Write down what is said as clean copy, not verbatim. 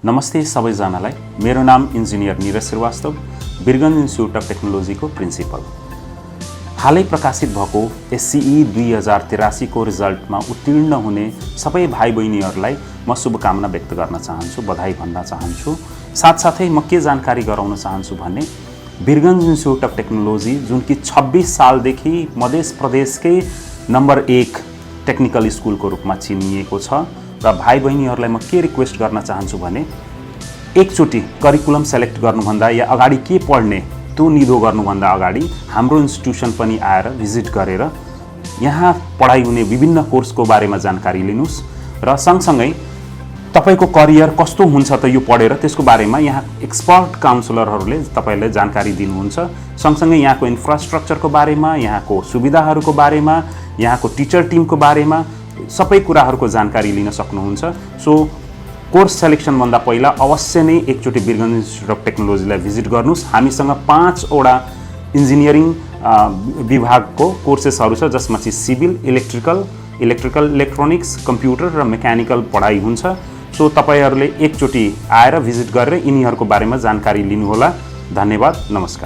नमस्ते सबैजनालाई। मेरो नाम engineer Niraj Shrivastava, Birgunj institute of टेक्नोलोजीको प्रिन्सिपल। हालै प्रकाशित भएको एससीई 2083 को रिजल्टमा उत्तीर्ण हुने सबै भाइ बहिनीहरूलाई म शुभकामना व्यक्त गर्न चाहन्छु, बधाई भन्न चाहन्छु। साथसाथै म के जानकारी गराउन चाहन्छु भने वीरगञ्ज इन्स्टिच्युट अफ टेक्नोलोजी जुन कि 26 सालदेखि मध्य प्रदेशकै नम्बर 1 टेक्निकल स्कुलको रूपमा चिनिएको छ र भाइ बहिनीहरूलाई म के रिक्वेस्ट गर्न चाहन्छु भने एकचोटि करिकुलम सेलेक्ट गर्नुभन्दा या अगाडि के पढ्ने त्यो निधो गर्नुभन्दा अगाडि हाम्रो इन्स्टिट्युसन पनि आएर भिजिट गरेर यहाँ पढाइ हुने विभिन्न कोर्सको बारेमा जानकारी लिनुस् र सँगसँगै तपाईको करियर कस्तो हुन्छ त यो पढेर त्यसको बारेमा यहाँ एक्सपर्ट काउन्सिलरहरूले तपाईलाई जानकारी दिनुहुन्छ। सँगसँगै यहाँको इन्फ्रास्ट्रक्चरको बारेमा, यहाँको सुविधाहरूको बारेमा, यहाँको टिचर टिमको बारेमा सबै कुराहरूको जानकारी लिन सक्नुहुन्छ। सो कोर्स सेलेक्सन भन्दा पहिला अवश्य नै एकचोटि वीरगञ्ज इन्स्टिच्युट अफ टेक्नोलोजीलाई भिजिट गर्नुस्। हामीसँग 5 वटा इन्जिनियरिङ विभागको कोर्सेसहरू छ, जसमा चाहिँ सिभिल, इलेक्ट्रिकल, इलेक्ट्रोनिक्स, कम्प्युटर र मेकानिकल पढाइ हुन्छ। सो तपाईहरूले एकचोटि आएर भिजिट गरेर यिनीहरूको बारेमा जानकारी लिनुहोला। धन्यवाद, नमस्कार।